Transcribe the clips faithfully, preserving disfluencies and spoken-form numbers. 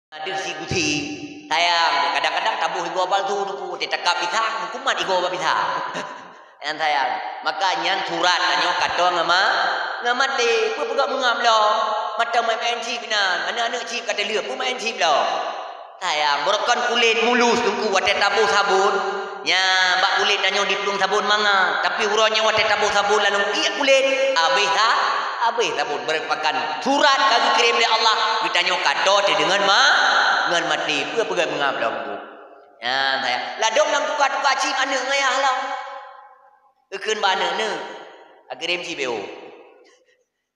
Ada si guti, sayang, kadang-kadang taboh igoe palsu tu, watèe takab pisang, kumat igoe bak pisang. Nyan sayang. Maka nyan surat tanyoe katoe ngon ma-, ngon maté, peue peugah meungab lom. Mata maén-maén chip inan, aneuk-aneuk chip ka teulheueh, peue maén chip lom. Sayang, beureukan kulét mulus teungku watèe taboh sabon. Nyan, bak kulét tanyoe diplueng sabon mangat, tapi uroe nyoe watèe taboh sabon lalu piek kulét, habéh sa-, habéh sabon. Merupakan surat ka geukirém lé Allah, geutanyoe katoe deungon ma-, ngon maté. Peue peugah meungab lom teungku. Nyan sayang. Ladôm lam tuka-tuka chip aneuk ngon ayah lom. Geukheun bak aneuk, "Neuk, kakirém chip B O."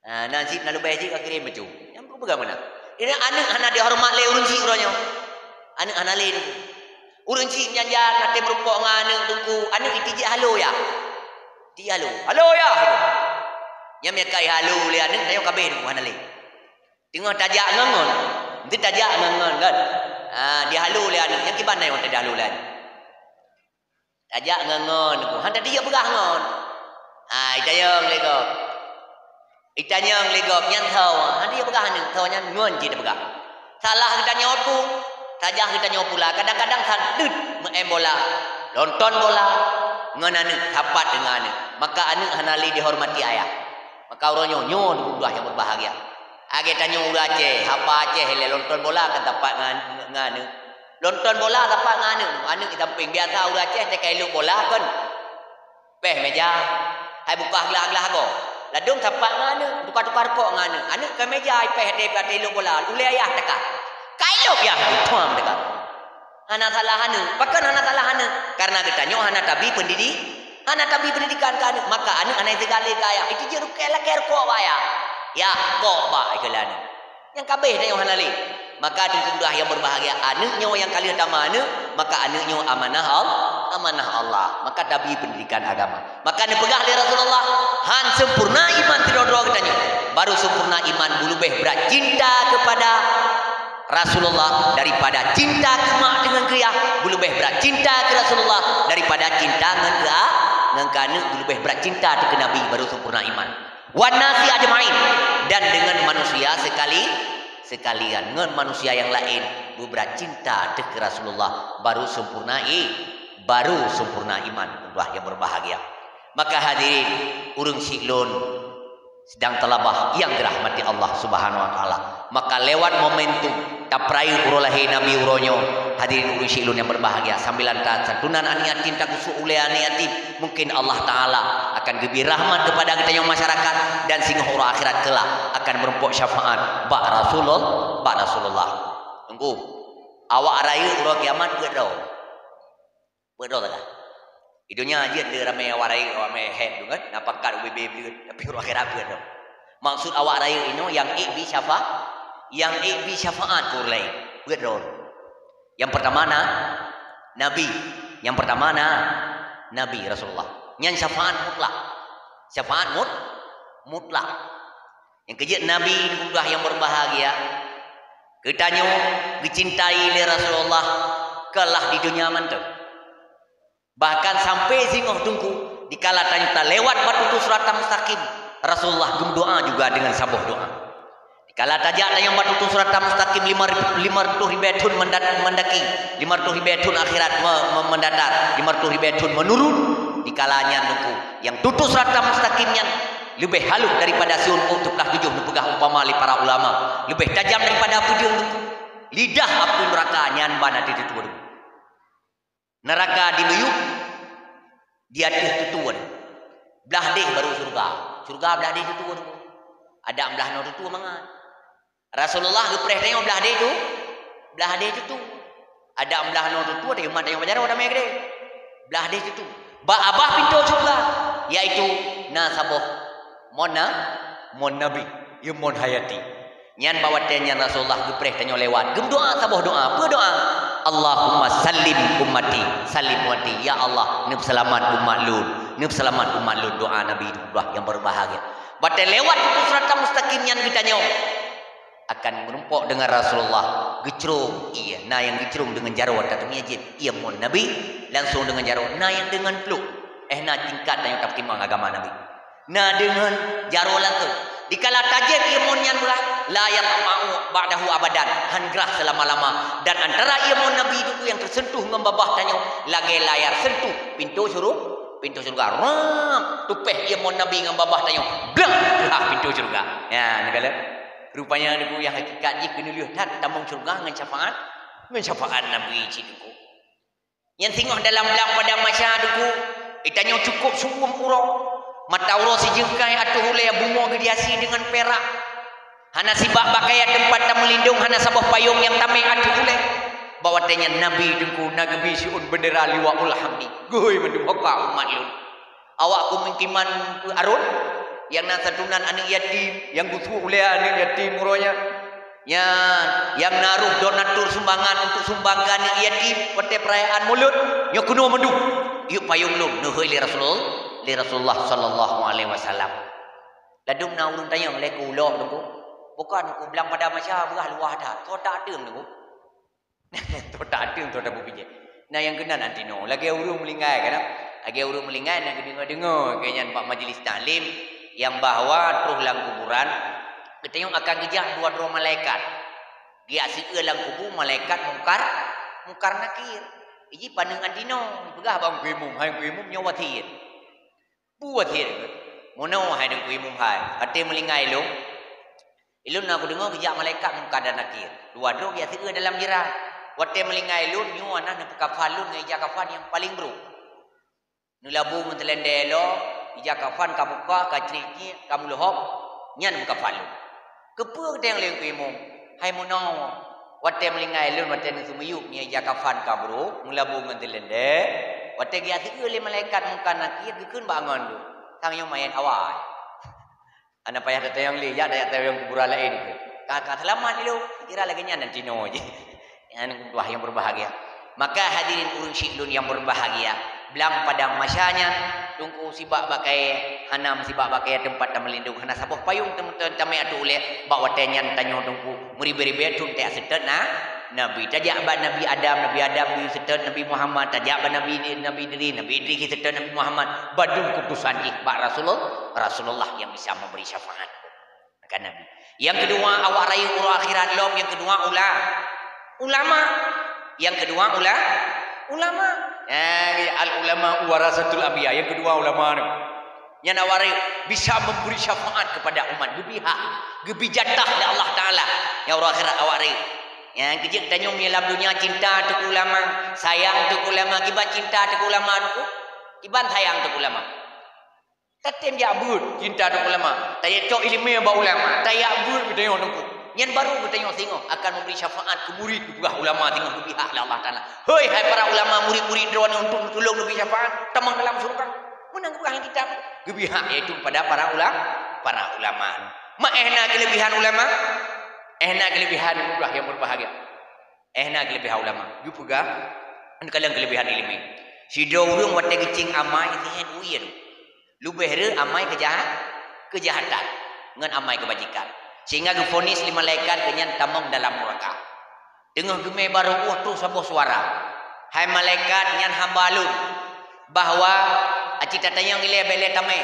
Ha, na chip na leubeh chik kakirém bacut. Nyang peugah meunan. Ini aneuk hana dihoreumat lé ureueng chik uroe nyoe. Aneuk hana lé teungku. Ureueng chik nyan jan até meurumpok ngon aneuk teungku, aneuk itijak halo yah. Itijak halo. "Halo yah." Nyan meunyo ka ihalo lé aneuk, tanyoe ka abéh teungku hana lé. Teungoh tajak ngon-ngon. Enti tajak ngon-ngon kan. Ha, dihalo lé aneuk, nyan kiban na nyang watèe dihalo lé aneuk. Tajak ngon-ngon, han tadi jeuet peugah ngon. Ha, itanyong lé gob. Itanyong lé gob, nyan tho, han tadi jeuet peugah aneuk, tho nyan ngon cit peugah. Salah geutanyoe pun, salah geutanyoe pula. Kadang-kadang sadeut meu'en bola, lonton bola ngon aneuk, sapat deungon aneuk. Maka aneuk hana lé dihormati ayah. Maka uroe nyoe, nyoe dua nyang berbahagia. Lagèe tanyoe ureueng Aceh, haba Aceh lé lonton bola kan sapat ngon, ngon aneuk. Lonton bola sapat ngon aneuk, aneuk di sampéng. Biasa ureueng Aceh teuka ilok bola kon. Péh meja, hai bukah glah-glah goe. Ladôm sapat ngon aneuk, tuka-tuka rukok ngon aneuk. Aneuk péh meja, ipéh até, até ilok bola, ulèe ayah teuka. Ka ilok yah, tuang teuka. Hana salah aneuk. Pakon hana salah aneuk? Karena geutanyoe hana tabi pendidi-, hana tabi pendidikan keu aneuk, maka aneuk hana iseugalé keu ayah. Itu jeuet rukèe lakèe rukok bak ayah. Yah, kok bak ikeu lé aneuk. Nyang ka abéh tanyoe hana lé. Maka teungku nyang berbahagia, aneuk nyoe nyang ka lheueh tamah aneuk, maka aneuk nyoe amanah Al-, amanah Allah. Maka tabi pendidikan agama. Maka neupeugah lé Rasulullah, han sempurna iman sidroe-droe geutanyoe. Baru sempurna iman beuleubeh brat cinta kepada Rasulullah daripada cinta keu mak deungon keu yah, beuleubeh brat cinta keu Rasulullah daripada cinta ngon keu a-, ngon keu aneuk, beuleubeh brat cinta teuh keu Nabi, baru sempurna iman. Wan nasi ajmain, dan deungon manusia sekali, sekalian, ngon manusia nyang laén, beubrat cinta teuh keu Rasulullah, baru sempurna i-, baru sempurna iman, udah nyang berbahagia. Maka hadirin, ureueng siklon sedang teulabah nyang dirahmati Allah Subhanahu wa Taala. Maka lewat momentum tapeurayeuk uroe lahé Nabi uroe nyoe, hadirin ureueng siklon nyang berbahagia, sambilan tasantunan aneuk yatim, tagusok ulèe aneuk yatim, mungkin Allah Taala akan geubri rahmat kepada geutanyoe masyarakat dan singoh uroe akhirat kelak akan meurumpok syafaat bak Rasulul-, bak Rasulullah. Teungku, awak rayeuk uroe kiamat peuet droe. Peuet droe sagai. Di donya jeuet le ramè awak rayeuk, ramè hék tu kan, na pangkat ubé-bé bleuet, tapi uroe akhirat peuet droe. Maksud awak rayeuk inoe nyang ék bi syafa-, nyang ék bi syafaat keu ureueng laén. Peuet droe. Nyang pertama na Nabi, nyang pertama na Nabi Rasulullah. Nyan syafaat mutlak. Syafaat mut-, mutlak. Nyang keujeuet Nabi mudah nyang berbahagia, geutanyoe geucintai lé Rasulullah keulah di donya mantong. Bahkan sampai singoh teungku, dikala tanyoe talewat bak tutoe sirata mustaqim, Rasulullah geumeudoa juga deungon saboh doa. Dikala tajak tanyoe bak tutoe sirata mustaqim lima, lima reutôh ribèe thon menda-, mendaki, lima reutôh ribèe thon akhirat me-, me-, mendatar, lima reutôh ribèe thon menurun, dikala nyan teungku, nyang tutoe sirata mustaqim nyan leubeh halôh daripada siuneuk teupeugah tujoh neupeugah umpama lé para ulama, leubeh tajam daripada peudeueng teungku. Lidah apui neuraka nyan ban ateueh teutuon. Neuraka di miyueb, di ateueh teutuon. Blah deh baru syeuruga. Syeuruga blah deh teutuon. Adak blah noe teutuon mangat. Rasulullah geupreh tanyoe blah deh tu, blah deh teutuon. Adak blah noe teutuon, tanyoe mat tanyoe bak jaroe damé keudéh. Blah deh teutuon. Bak babah pintoe syeuruga, yaitu na saboh mon na-, mon Nabi, ya mon hayati. Nyan bak watèe nyan Rasulullah geupreh tanyoe lewat. Geumeudoa saboh doa. Peue doa? "Allahumma sallim ummati, sallim ummati." Ya Allah, neupeuseulamat umat lôn. Neupeuseulamat umat lôn. Doa Nabi Nuh nyang berbahagia. Watèe lewat tutoe sirata mustaqim nyan geutanyoe akan meurumpok deungon Rasulullah. Geucrông, iya, na nyang geucrông deungon jaroe, tateumé jeuet. Iya mon Nabi, langsông deungon jaroe. Na nyang deungon pluek. Eh, na tingkat tanyoe tapeutimang agama Nabi. Na deungon jaroe langsông. Dikala tajép ié mon nyan beurah, la yatma'u ba'dahu abadan, han grah seulama-lama. Dan antara ié mon Nabi Teungku nyang teuseuntuh ngon babah tanyoe lagée layar seuntuh pintoe syuru-, pintoe syeuruga. Ram, tupéh ié mon Nabi ngon babah tanyoe, blang, grah pintoe syeuruga. Ya, neukalon. Rupanya Teungku nyang hakikat jih keuneulheueh that tamong syeuruga ngon syafaat, ngon syafaat Nabi cit Teungku. Nyang singoh dalam blang padang mahsyar Teungku, geutanyoe cukôp su'uem uroe. Mata uroe sijeungkai ateueh ulée, bumoe geuhiasi deungon pirak. Hana sibak bak kayée teumpat tameulindong, hana saboh payong nyang tamé ateueh ulée. Bak watée nyan Nabi Teungku na geubi siôn beundera liwaul hamdi. Geuhôi mandum hoka umat lôn. Awak keumiskinan peuarot, nyang na santunan aneuëk yatim, nyang geusu ulée aneuëk yatim uroe nyan. Nyan, nyang na roh donatur sumbangan untuk sumbang keu aneuëk yatim, watée peurayaan Mulod, nyoe keunoe mandum. Yôh payong lôn, neuhôi lé Rasulul-, lé Rasulullah sallallahu alaihi wasallam. Ladôm na ureuëng tanyong lé keu ulok Teungku. Bukan, Teungku, blang padang mahsyar beurah luwah that. Soe tak ateueng Teungku? Soe tak ateueng, soe tak beubijéh. Nah, nyang keunan antinoe. Lagée ureuëng meulinggai kan? Lagée ureuëng meulinggai na geudeungoe-deungoe keu nyan bak majlis taklim nyang bahwa troh lam kuburan, geutanyoe akan geujak dua droe malaikat. Geujak sieu lam kubu malaikat Mungkar, Mungkar Nakir. Iji paneuk antinoe, peugah bak Teungku Imum, "Hai Teungku Imum, nyoe wasiet." Peue wasiet? "Meunoe hai Teungku Imum hai, watée meulinggai lôn, ilôn na kudeungoe geujak malaikat Mungkar dan Nakir. Dua droe geujak sieu dalam jiran. Watée meulinggai lôn, nyoe na neupeukafan lôn ngon ija kafan nyang paleng brôk. Neulabu ngon seulendé lo, ija kafan ka buka, ka crit-crit, ka meuleuhop, nyan peukafan lôn. Keupeue geutanyong lé Teungku Imum? Hai meunoe, watée meulinggai lôn, watée neuseumiyueb nyan ija kafan ka brôk, meulabu ngon seulendé, watée geujak sieu lé malaikat Mungkar Nakir geukheun bak angon lôn, 'Sang nyoe manyét awai.' Hana payah tatanyong lé, jak, jak tatanyong kuburan laén. Ka, ka seulamat ilôn, kira lagée nyan antinoe jih." Nyan tuha nyang berbahagia. Maka hadirin ureuëng syik lôn nyang berbahagia, blang padang mahsyar nyan, Teungku sibak bak kayée, hana sibak bak kayée teumpat tameulindong, hana saboh payong teumpat tamé ateueh ulée, bak watée nyan tanyoe Teungku meuribée-ribée thon tajak seutôt na, Nabi. Tajak bak Nabi Adam, Nabi Adam geuseutôt Nabi Muhammad, tajak bak Nabi, Nabi Idris, Nabi Idris geuseutôt Nabi Muhammad, bak dum keutusan jih bak Rasulul-, Rasulullah nyang bisa memberi syafaat. Kata Nabi. Nyang keudua, awak rayeuk uroe akhirat lom. Nyang keudua, ula-, ulama. Nyang keudua, ula-, ulama. Ya, al ulama warasatul anbiya. Nyang keudua, ulama nyoe. Nyan awak rayeuk bisa memberi syafaat kepada umat. Geubri hak, geubri jatah lé Allah Taala. Nyang uroe akhirat awak rayeuk. Nyang keujeuet tanyoe meunyoe lam donya cinta teuh keu ulama, sayang teuh keu ulama, kiban cinta teuh keu ulama, kiban sayang teuh keu ulama. Tatem jak beuet cinta teuh keu ulama, tajak cok iéleumé bak ulama, tajak beuet geutanyoe Teungku. Nyan barô geutanyoe singoh akan memberi syafaat keu murit geupeugah ulama singoh geubri hak lé Allah Taala. Hei, hai para ulama, murit-murit droeneuh untuk tulông neubri syafaat, tamong dalam syeuruga. Meunan geupeugah lam kitab. Geubri hak yaitu kepada para ula-, para ulama. Ma éh na keuleubihan ulama? Éh na keuleubihan geupeugah nyang berbahagia. Éh na keuleubihan ulama. Geupeugah, neukalon keuleubihan iéleumé. Sidroe ureuëng watée geucéng amai sihen uyeuen. Leubeh reuh amai keujahat-, keujahatan ngon amai keubajikan, sehingga geufonis lé malaikat geuh nyan tamong dalam nuraka. Teungoh geumé barô ueh troh saboh suara, "Hai malaikat, nyan hamba lôn, bahwa aci tatanyong ilée bék lé tamé.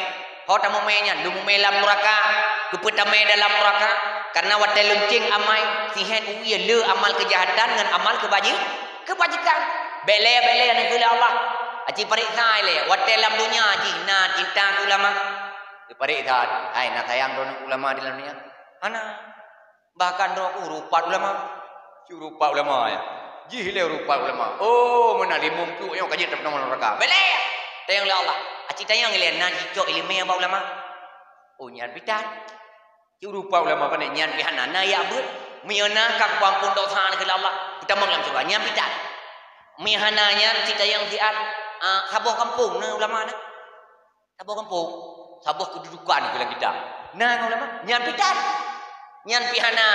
Ho tamumé nyan, lôn mumé lam nuraka. Keupeue tamé dalam nuraka? Karena watée lôn céng amai, sihen uyeuen le amal keujahatan ngon amal keubaji-, keubajikan. Bék lé, bék lé, neukalon Allah. Aci pareksa ilée, watée lam donya jih na cinta keu ulama." Geupareksa, hai na sayang droeneuh ulama di lam donya? Hana. Bahkan droe ku rupat ulama. Cu rupat ulama ya. Jih lé rupat ulama. Oh, meunan limong ploh nyoe ka jeuet teupeutamong nuraka. Bék lé! Tanyong lé Allah. Aci tanyong ilée na jicok iéleumé bak ulama. Oh, nyan pih tan. Cu rupat ulama pane nyan pih hana, na jak beuet. Meunyoe na ka geupeuampon dosa neukalon Allah, geutamong lam syeuruga, nyan pih tan. Meunyoe hana nyan, ci tanyong siat, ah, saboh gampông na ulama na. Saboh gampông, saboh keududukan keu lam kitab. Na ngon ulama, nyan pih tan. Nyan pih hana.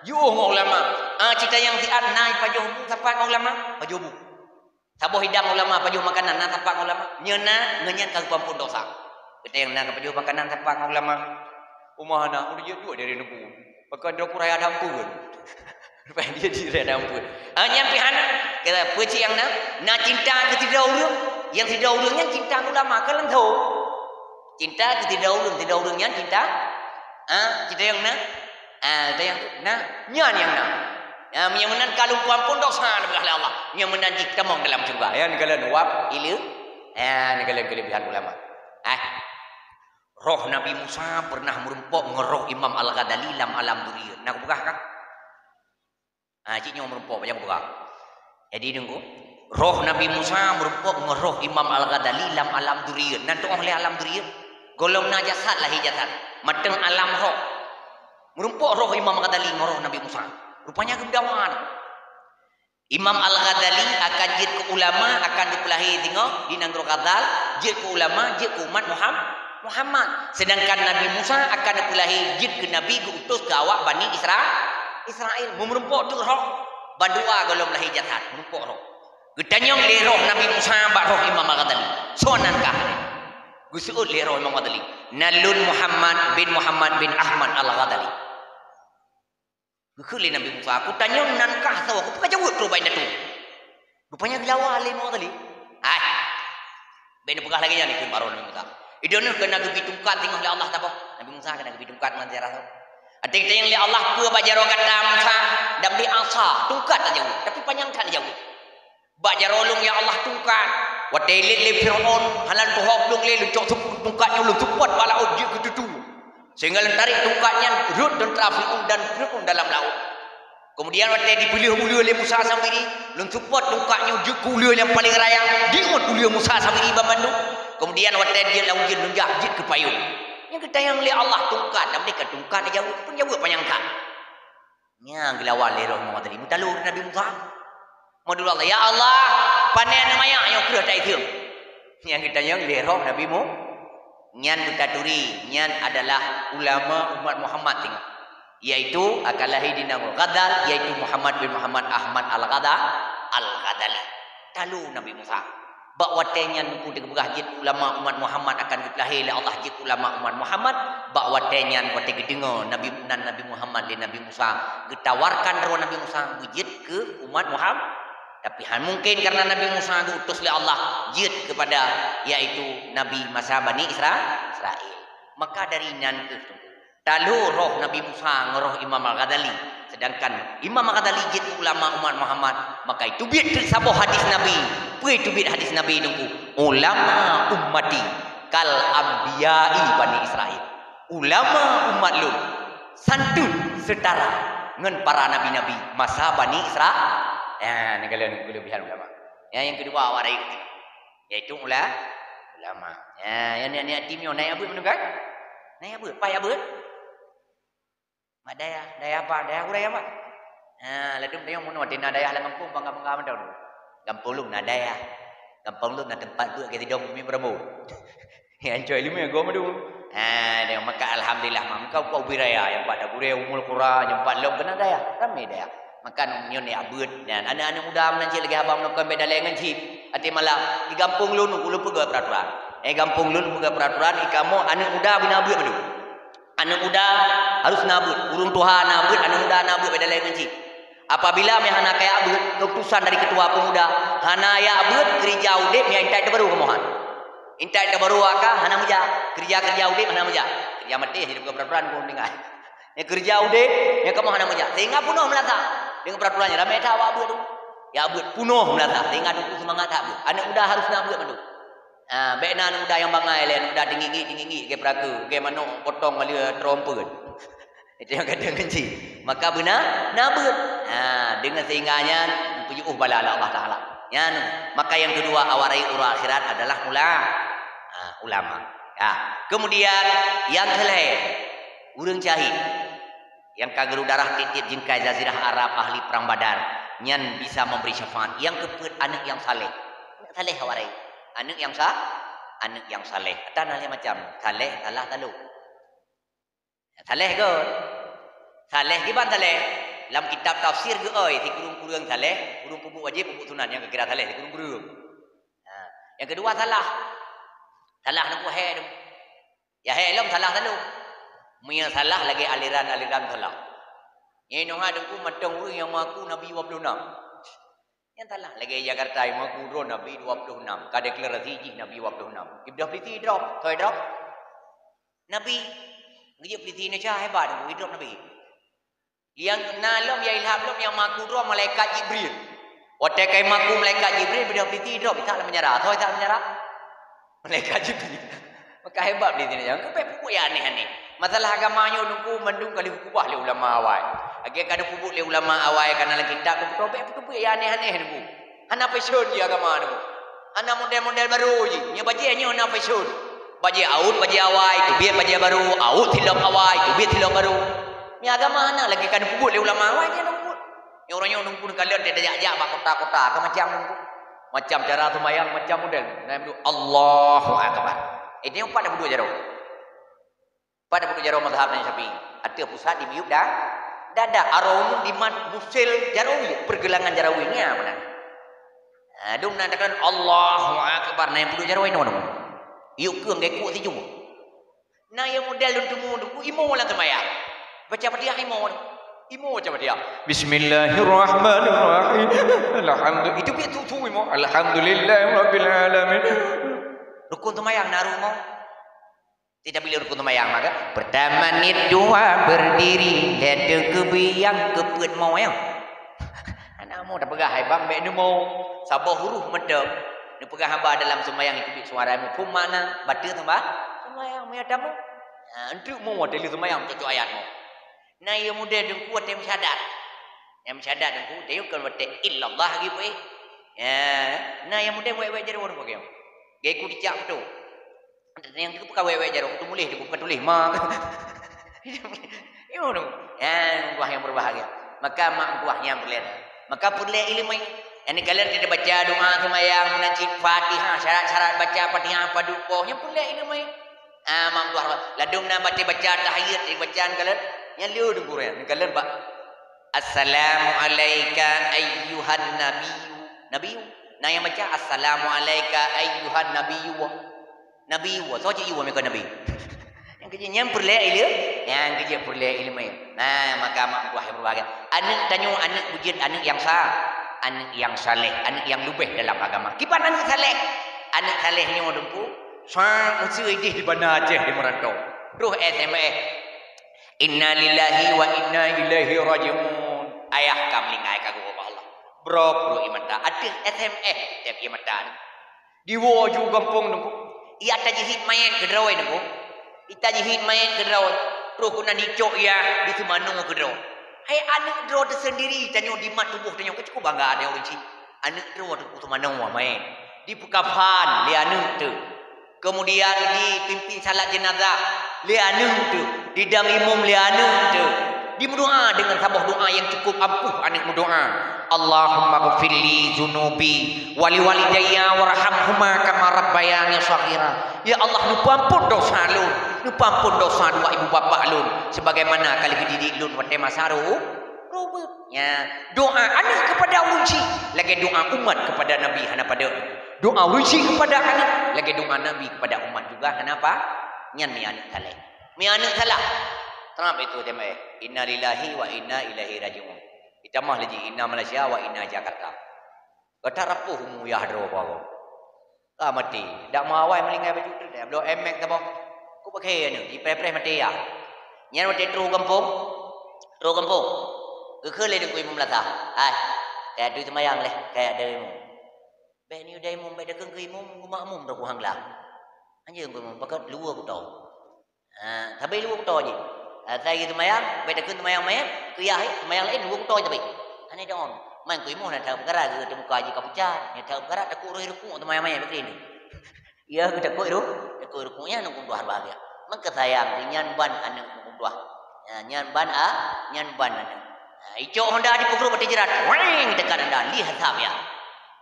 Jiôh ngon ulama. Ah, ci tanyong siat na pajoh bu sapat ngon ulama, pajoh bu. Saboh hidang ulama pajoh makanan na sapat ngon ulama. Nyoe na, ngon nyan ka geupeuampon dosa. Geutanyoe na pajoh makanan sapat ngon ulama. Uma hana, udah jeuet duek dari neupeu. Pakon droe ku raya dampeuen. Rupanya dia jih raya dampeuen. Ah, nyan pih hana. Kata peue cit nyang na? Na cinta keu sidroe ureuëng. Nyang sidroe ureuëng nyan cinta keu ulama, kan langsông. Cinta keu sidroe ureuëng, sidroe ureuëng nyan cinta. Ha, cit tanyong na? Ha, tanyong na? Nyan nyang na. Ya, nyang meunan ka lumpuang pun dosa neupeugah lé Allah. Nyang meunan jih tamong dalam syeuruga. Ya, neukalon wab, ileue. Ya, neukalon keuleubehan ulama. Eh. Roh Nabi Musa pernah meurumpok ngon roh Imam Al-Ghazali lam alam duriyah. Na kupeugah kan? Ha, cit nyoe meurumpok, nyang peugah. Jadi, deungö, roh Nabi Musa meurumpok ngon roh Imam Al-Ghazali lam alam duriyah. Nan tuoh lé alam duriyah. Gohlom na jasad, lahé jasad. Mantong alam roh. Meurumpok roh Imam Al-Ghazali ngon roh Nabi Musa. Rupanya geumeudawa. Imam Al-Ghazali akan jeuet keu ulama, akan geupeulahé singoh di nanggroe Ghazal, jeuet keu ulama, jeuet keu umat Muham-, Muhammad. Sedangkan Nabi Musa akan geupeulahé jeuet keu nabi, geu-utus keu awak Bani Isra-, Israel. Meureumpok teuk roh, bandua gohlom lahé jasad, meureumpok roh. Geutanyong lé roh Nabi Musa bak roh Imam Al-Ghazali, "Soe nan kah?" Geuseuôt lé roh Imam Ghazali, "Nan lôn Muhammad bin Muhammad bin Ahmad Al-Ghazali." Geukheun lé Nabi Musa, "Kutanyong nan kah soe, keupeue kajaweueb trok bak indatu?" Rupanya geulawa lé Imam Ghazali. Hai. Bèk neupeugah lagèe nyan, kheun bak roh Nabi Musa. Idong nyoe keunan geubi tungkat singoh lé Allah saboh. Nabi Musa keunan geubi tungkat ngon sejarah tu. Até geutanyong lé Allah, "Peue bak jaroe gata Musa?" Dan bri asa, tungkat tajaweueb, tapi panyang that jaweueb. "Bak jaroe lôn ya Allah tungkat. Watèe ilét lé Firaun, hana lôn tuho plueng lé, lôn cok tungkat nyoe lôn seupôt bak laôt jeuet keu tutu. Sehingga lôn tarek tungkat nyan rhot teuntra Firaun dan Firaun dalam laôt. Keumudian watèe dipeulheueh uleue lé Musa Samiri, lôn seupôt tungkat nyoe jeuet keu uleue nyang paleng raya, diingat uleue Musa Samiri banmandum. Keumudian watèe jeuet lam ujeuen lôn jak jeuet keu payông." Nyan geutanyong lé Allah tungkat, tapi ka tungkat dijaweueb, pun jaweueb panyang that. Nyan geulawan lé roh Imam Ghazali, meutalo Nabi Musa. Meudua Allah, "Ya Allah, pané aneuk manyak nyoe kreueh taiseueng." Nyan geutanyong lé roh Nabi Mu-, nyan beutaturi, nyan adalah ulama umat Muhammad singoh, yaitu akan lahé di nanggroe Ghazal, yaitu Muhammad bin Muhammad Ahmad Al-Ghazal-, Al-Ghazali. Talo Nabi Musa. Bak watèe nyan Teungku teupeugah jeuet ulama umat Muhammad akan geupeulahé lé Allah jeuet ulama umat Muhammad. Bak watèe nyan, watèe geudeungoe Nabi, nan Nabi Muhammad lé Nabi Musa, geutawarkan droe Nabi Musa beujeuet keu umat Muhammad. Tapi hana mungken karena Nabi Musa geuutus lé Allah jeuet keupada, yaitu Nabi masa Bani Isra-, Israel. Maka dari nyan kheueh Teungku. Talo roh Nabi Musa ngon roh Imam Al-Ghazali. Sedangkan Imam Al-Ghazali jeuet ulama umat Muhammad, maka iteubiet teuk saboh hadis Nabi. Peue iteubiet hadis Nabi Teungku? "Ulama ummati kal anbiya'i Bani Israil." Ulama umat lôn santun seutara ngon para nabi-nabi masa Bani Isra-, ya, neukalon keuleubehan ulama. Ya, nyang keudua awak rayeuk. Yaitu ula-, ulama. Ya, nyang niat-niat tim nyoe na nyang beuet meunyoe kan? Na nyang beuet, paih beuet. Mak dayah, dayah apa? Dayah gurèe apa? Ha, ladôm tanyoe meunyoe na dayah lam gampông, bangga-bangga mantong. Gampông lôn na dayah. Gampông lôn na teumpat beuet keu sidong umi Prabowo. Nyang cok ileumèe gob madu. Ha, dia maka alhamdulillah, mak, maka ubit raya nyang pat gurèe Ummul Qura, nyang pat lom keunan dayah, ramè dayah. Maka nyoe ni abeuet nyan. Aneuk-aneuk muda meunan cit lagèe haba meunokon bèk dalèe ngon chip. Até malam, di gampông lôn, ulôn peugah peraturan. Eh, gampông lôn peugah peraturan, di kamoe aneuk muda beuna abeuet madu. Aneuk muda harus na abeuet, ureueng tuha na abeuet, aneuk muda na abeuet, bèk dalèe ngon chip. Apabila meuhana kaya abeuet, keuputusan dari ketua pemuda, hana ya abeuet, keurija udép, meuintat teubaru kamoe han. Intat teubaru ka hana meujak, keurija-keurija udép hana meujak. Keurija maté, jadi bukan peraturan pun tinggai. Ya, keureuja udép, ya, kamoe hana meujak. Sehingga punoh meulasah. Deungon peraturan nyan, ramè that awak beuet tu. Ya, beuet punoh meulasah. Sehingga teungku seumangat that beuet. Aneuk muda harus na beuet mandum. Ha, bèk na aneuk muda nyang bangai lé, aneuk muda teungingi-teungingi, gèt peuraku, gèt manok potong ngon lheueh trompet. Itu nyang kadang benci. Maka beuna na beuet. Ha, deungon sehingga nyan, geupeujiôh bala lé Allah Taala. Nyan, maka nyang keudua, awak rayeuk uroe akhirat adalah ula-, ha, ulama. Ha, kemudian nyang keulhèe, ureueng syahid nyang ka geureuh darah tiep-tiep jingkai Jazirah Arab ahli Perang Badar, nyan bisa memberi syafaat. Nyang keupeuet, aneuk nyang saleh. Aneuk saleh awak rayeuk. Aneuk nyang sa-, aneuk nyang saleh. Ata na lhèe macam. Saleh, salah, talo. Saleh kon. Saleh kiban saleh. Lam kitab tafsir geuoi sikureueng-kureueng saleh, kureueng peubuet wajéb, peubuet sunat nyang geukira saleh sikureueng-kureueng. Ha. Nyang keudua salah. Salah teungku hèk tu. Ya hèk lom salah talo. Meunyo salah lagèe aliran-aliran salah. Nyoe ha teungku mantong ureueng nyang mengaku Nabi dua puluh enam. Nyang salah lagèe Jakarta nyang mengaku droe Nabi dua puluh enam, ka deklarasi jih Nabi dua puluh enam. Ibdah Polisi drop, toh drop. Nabi, Geujeuet Palestina Indonesia hebat, idrop Nabi. Nyang na lom, ya ilham lom, nyang maku droe malaikat Jibril. Watèe kai maku malaikat Jibril, beudôh Palestina idrop, isak lam penjara. Soe isak lam penjara? Malaikat Jibril. Maka hebat Palestina Indonesia. Keupeue peubuet nyang aneh-aneh. Masalah agama nyoe nungku mandum ka lheueh keubah lé ulama awai. Lagèe ka neupeubuet lé ulama awai ka na lam kitab, beutôi bèk peubuet nyang aneh-aneh nungku. Hana fashion jih agama nyoe. Hana model-model barô jih. Nyoe bajèe nyoe hana fashion. Bajèe awai, bajèe awai, teubiet bajèe barô, awai silop awai, teubiet silop barô. Nyoe agama hana, lagèe ka neupeubuet lé ulama awai nyan neupeubuet. Nyoe uroe nyoe nungku neukalon tajak-jak bak kota-kota, ka macam nungku. Macam cara seumayang, macam model. Nah, Allahu Akbar. Eh, nyoe pat dah peuduek jaroe. Pat dah peuduek jaroe mazhab Imam Syafi'i. Ateueh pusat di miyueb dah. Dah, dah, aroe di mat musil jaroe, pergelangan jaroe nyan meunan. Ha, dum na takon Allahu Akbar, na nyang peuduek jaroe inoe. Yuk keueng geukuek sijeuem. Na nyang model lôn teumé nungku imo lam seumayang. Baca Fatihah imo. Imo baca Fatihah. Bismillahirrahmanirrahim. Alhamdulillah. Itu biasa tu imo. Alhamdulillahirabbil alamin. Rukun seumayang na rukun. Tidak boleh rukun seumayang maka. Pertama niet, dua berdiri, lhèe teukeubiang, keupeuet mo nyoe. Aneuk mo tapeugah hai bang bèk neumo saboh huruf mantong. Neupeugah haba dalam seumayang itu bit suara muphom makna, bateue seumayang, seumayang meunyo tamu. Ha, enteuk mo watèe lheueh seumayang cocok ayat mo. Na nyang model teungku watèe meusyahadat. Nyang meusyahadat teungku, watèe nyoe kon watèe illallah lagi peuéh. Ya, na nyang model wèk-wèk jaroe teungku nyoe. Geuku dicak beutôi. Nyang keu peuka wèk-wèk jaroe, tu muléh teungku, bukan tuléh ma. Nyoe teungku. Ya, meutuah nyang berbahagia. Maka mak meutuah nyang peureulèe. Maka peureulèe ileumèe. Nyang neukalon kita baca doa seumayang, meunan cit Fatihah, syarat-syarat baca Fatihah padub boh, nyan peureulèe ileumèe. Ah, mak meutuah, ladôm na baca-baca tahiyat, baca neukalon. Nyan lheueh teungku nyan, neukalon bak Assalamu alaika ayyuhan nabiyyu. Nabiyyu. Na nyang baca, "Assalamu alaika ayyuhan nabiyyu." Nabiyyu. Soe cit yu meukeue nabi? Nyang keujeuet nyan peureulèe ileumèe. Nyang keujeuet peureulèe ileumèe. Nah, maka mak meutuah nyang berbahagia. Aneuk tanyoe, aneuk beujeuet, aneuk nyang sa-, aneuk nyang saleh, aneuk nyang leubeh dalam agama. Kiban aneuk saleh? Aneuk saleh nyoe teungku, sa useue idéh di Banda Aceh di Meurantau. Troh S M S. Innalillahi wa inna ilaihi raji'un. Ayah ka meuninggai ka geuwoe bak Allah. Bro, bro, ié mata. Ateueh S M S, teuh ié mata. Diwoe ju gampông teungku. Ié tajihit manyét keudroe teungku. Ié tajihit manyét keudroe. Troh keunan dicok ié diseumanoe keudroe. Hai aneuk droe teuseundiri tanyoe di mat tuboh tanyoe, keu cukôp bangga tanyoe ureueng chik. Aneuk droe teungku seumanoe manyét. Dipeukafan lé aneuk teuh. Keumudian dipimpin salat jenazah lé aneuk teuh, didang imum lé aneuk teuh. Dimeudoa deungon saboh doa nyang cukôp ampuh aneuk meudoa, "Allahummaghfirli dzunubi wa liwalidayya warhamhuma kama rabbayani shaghira." Ya Allah, neupeuampôn dosa lôn, neupeuampôn dosa dua ibu bapak lôn, sebagaimana ka lheueh geudidik lôn watèe masa ro-, robot. Ya, doa aneuk kepada ureueng chik lagèe doa umat kepada Nabi hana padub. Doa ureueng chik kepada aneuk lagèe doa Nabi kepada umat juga hana pa-, nyan mi aneuk saleh. Mi aneuk salah. Trab itu tema, eh, innalillahi wa inna ilaihi raji'un. Itamah lagi inna Malaysia wa inna Jakarta. Gata rapuh umu yah droe bagoe. Ka maté. Dak meuawai meuninggai bacut teuh, dak bloe emek saboh. Ku pakai aneuk, jipreh-preh maté ya. Nyan watèe troh gampông. Troh gampông. Geukheun lé Teungku Imum Lasa. "Hai, kaya dui seumayang lé, kaya dui imum." "Bèk nyoe dui imum, bèk dakeueng keu imum, makmum droe ku hang glam." "Anjeueng keu imum, pakat luwa kuto." Ha, sabe luwa kuto jih. Ha, sai seumayang, bèk dakeueng seumayang manyét, keu yah, seumayang laén luwa kuto jih sabe. Hana dong. Man keu imoh na that peukara geuteumuka jih ka pucat. Nyan that peukara takot roh rukuk seumayang manyét, bèk keuneuk. Ya, takot roh, takot rukuk nyan aneuk meutuah bahagia. Maka sayang, nyan ban aneuk meutuah. Ya, nyan ban a, nyan ban aneuk. Ha, icok honda dipeugrôp ateueh jeurat. Weng, teuka honda, lih asap ya.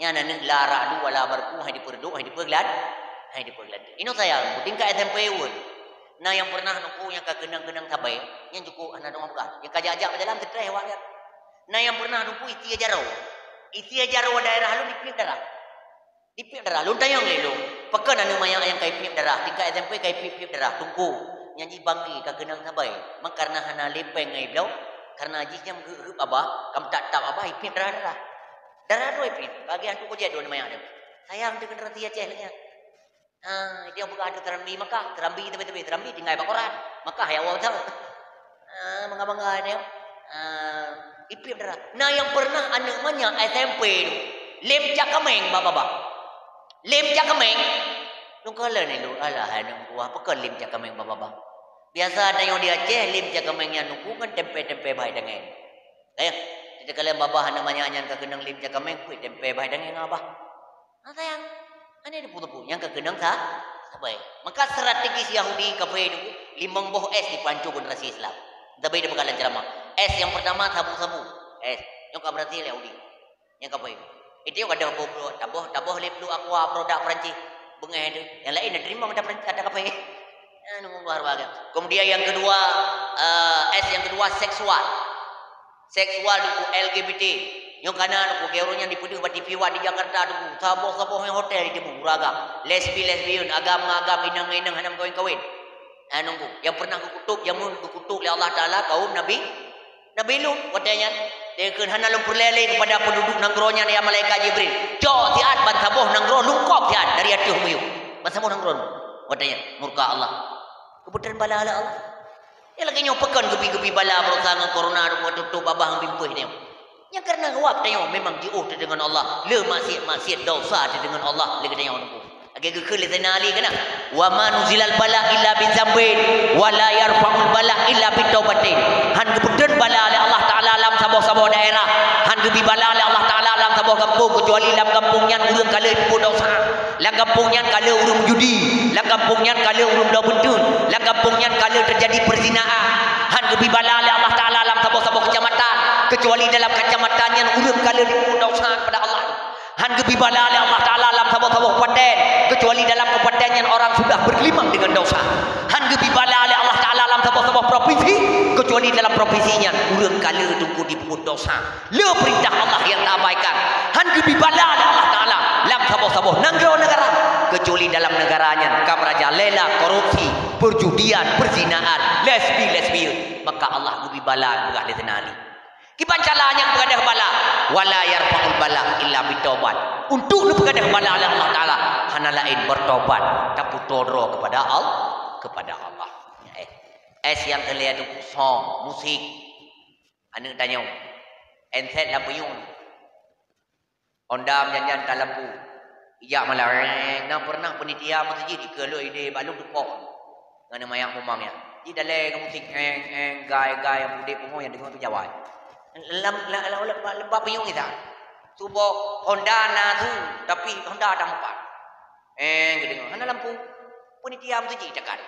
Nyan aneuk la rak lu, la barku, hai dipeureuduek, hai dipeugeulad, hai dipeugeulad. Inoe sayang, tingkat S M P weueh. Na nyang pernah Teungku nyang ka keunong-keunong sabe, nyang cukôp hana dong peugah. Nyang ka jak-jak bak jalan, stress awak nyan. Na nyang pernah Teungku isie jaroe. Isie jaroe daerah lôn ipiep darah. Ipiep darah. Lôn tanyong lé lôn, pakon aneuk manyak nyang ka ipiep darah, tingkat S M P ka ipiep-piep darah, Teungku. Nyan jih bangke ka keunong sabe. Maka kareuna hana lé péng ngon ibloe, kareuna jih nyan geuheup abah, ka meutab-tab abah, ipiep darah-darah. Darah droe ipiep, bagi hantu kojét droe aneuk manyak nyoe. Sayang teuh generasi Aceh lagèe nyan. Ah, dia peugah tu terambi Makkah, terambi tapi-tapi, terambi tinggai bak koran. Makkah ya Allah tahu. Ah, mangga-mangga dia. Ah, ipip darah. Nah, yang pernah aneuk manyak S M P tu, lem cak kameng bak babah. Lem cak kameng. Nungkala ni lu, alah, hai nungku, apa kan lem cak kameng bak babah? Biasa ada yang di Aceh, lem cak kameng yang nungku kan tempe-tempe bahai dangeng. Ayah, kita kalian babah aneuk manyak nyan ka keunong lem cak kameng, pui tempe bahai dangeng abah. Nah, sayang. Aneh teupeu-teupeu nyang ka keunong sa-, sabai. Maka strategis Yahudi kafé nyoe limong boh S dipanco generasi Islam. Tapi di peukalan ceramah. S yang pertama sabu-sabu. S. Nyoe ka berarti Yahudi. Nyang kafé. Itu yang ada boh, boh, taboh, taboh lé pelu aqua produk Perancis. Beungéh tu. Yang lain dah terima dah Perancis, dah kafé. Anu, luar biasa. Kemudian yang kedua, eh, S yang kedua seksual. Seksual tu L G B T. Nyoe kana tu gurée ureuëng nyang dipeudeuh bak T V One di Jakarta tu. Saboh-saboh nyang hotel di timu ureuëng agam. Lesbi, lesbian, agam ngon agam, inong ngon inong hana meukawen-kawen. Ah, nunggu. Yang pernah geukutuk, yang mun geukutuk lé Allah Taala kaum Nabi, Nabi Lut. Watée nyan, dia kheun hana lôn peureulée lé kepada penduduk nanggroe nyan, ya malaikat Jibril. Cok siat ban saboh nanggroe lungkop siat dari ateueh muyueb. Ban saboh nanggroe. Watée nyan, murka Allah. Keubeuteun bala lé Allah. Ya lagée nyoe pakon geubi-geubi bala beurasa ngon corona rupa tutup babah ngon bimpeuh nyoe. Nyang karena wab tanyoe memang jiôh teudeungon Allah, le maksiat-maksiat dosa teudeungon Allah lé geutanyoe nunggu. Lagée geukheun lé Zainal Ali keunan, "Wa ma nuzilal bala illa bidzambin, wa la yarfa'ul bala illa bitaubatin." Han geupeuteun bala lé Allah Taala lam saboh-saboh daerah. Han geubi bala lé Allah Taala lam saboh gampông, keucuali lam gampông nyan ureuëng ka le peubuet dosa. Lam gampông nyan ka le ureuëng judi, lam gampông nyan ka le ureuëng bloe beunteuen, lam gampông nyan ka le teujadi perzinaan. Han geubi bala lé Allah Taala lam saboh-saboh kecamatan, keucuali dalam kecamatan nyan ureuëng ka le jipeubuet dosa kepada Allah. Han geubi bala lé Allah Taala lam saboh-saboh kabupaten, keucuali dalam kabupaten nyan orang sudah bergelimang dengan dosa. Han geubi bala lé Allah Taala lam saboh-saboh provinsi, keucuali dalam provinsi nyan ureuëng ka le teungku jipeubuet dosa. Le peurintah Allah nyang taabaikan. Han geubi bala lé Allah Taala lam saboh-saboh nanggroe negara, keucuali dalam negara nyan ka meurajalela korupsi, perjudian, perzinaan, lesbi, lesbian. Maka Allah geubi bala geupeugah lé Zainal Ali. Kiban cara nyang peugadeh bala, "Wa la yarfa'ul bala illa bitaubat." Untuk neupeugadeh bala lé Allah Taala, hana laén bertobat, tapeutoe droe kepada Al-, kepada Allah. Eh, es nyang keulhèe tu song, musik. Aneuk tanyoe, handset lam peuyueng. Honda meujan-jan talampu. Ijak malam, reng, na pernah panitia meuseujid ikeue lôn idéh bak lôn teupok. Ngon manyak mumang nyan. Jidalèe ngon musik, reng, reng, gai, gai, nyang udép pungo nyang deungoe tu Jawa. Lam, lam, lam, lam, lam bak peuyueng Isa. Suboh Honda na su, tapi Honda dah meupat. Reng, geudeungoe. Hana lampu. Panitia meuseujid takat.